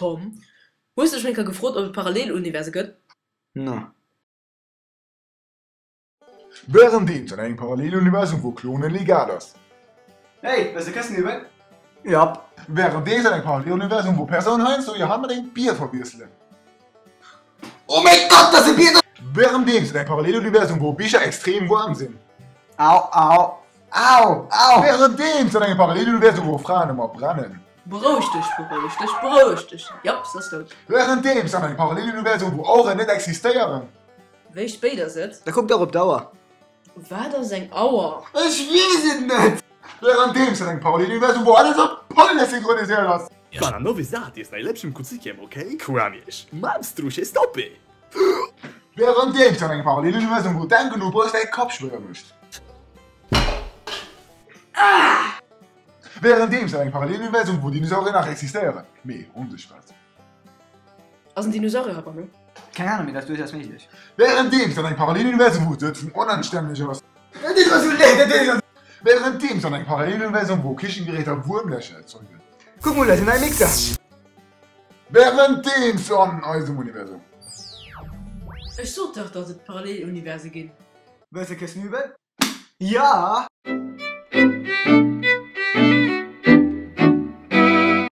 Tom, hues de dech schonn eng Kéier gefrot, ob et Paralleluniverse gëtt? No. Wärenddeems an engem Paralleluniversum wou Klonen legal ass. Hey, wëlls de Këssen üben? Jop. Wärenddeems an engem Paralleluniversum wou Persounen heiansdo hir Hand mat engem Bier verwiesselen. Oh mäi Gott, dat ass e Bier! Wärenddeems an engem Paralleluniversum wou Bicher extrem waarm sinn. Au, au, au, au! Wärenddeems an engem Paralleluniversum wou Fraen ëmmer brennen. Beroueg dech, beroueg dech, beroueg dech, jop, se ass dout. Wärenddeems an engem Paralleluniversum wou Aueren net existéieren. Wéi spéit ass et? Da kuck dach op d'Auer. Wat ass eng Auer? Ech weess et net! Wärenddeems an engem Paralleluniversum wou alles op Pollen synchroniséiert ass. Bananowy zad jest najlepszym kucykiem, okej? Kłamiesz! Mam strusie stopy! Wärenddeems an engem Paralleluniversum wou Denken u Brëscht däi Kapp schwéier mécht. Wärenddeems an engem Paralleluniversum wou Dinosaurier nach existéieren, mee onsichtbar sinn. Ass en Dinosaurier heibanne? Keng Ahnung, mee dat ass duerchaus méiglech. Wärenddeems an engem Paralleluniversum wou Sëtzen onanstänneg ass. Wärenddeems an engem Paralleluniversum wou Kichengeräter Wuermlächer erzeugen. Kuck mol, dat ass en neie Mixer! Wärenddeems an eisem Universum. Ech sot dach, datt et Paralleluniverse ginn. Wëlls de Këssen üben? Ja!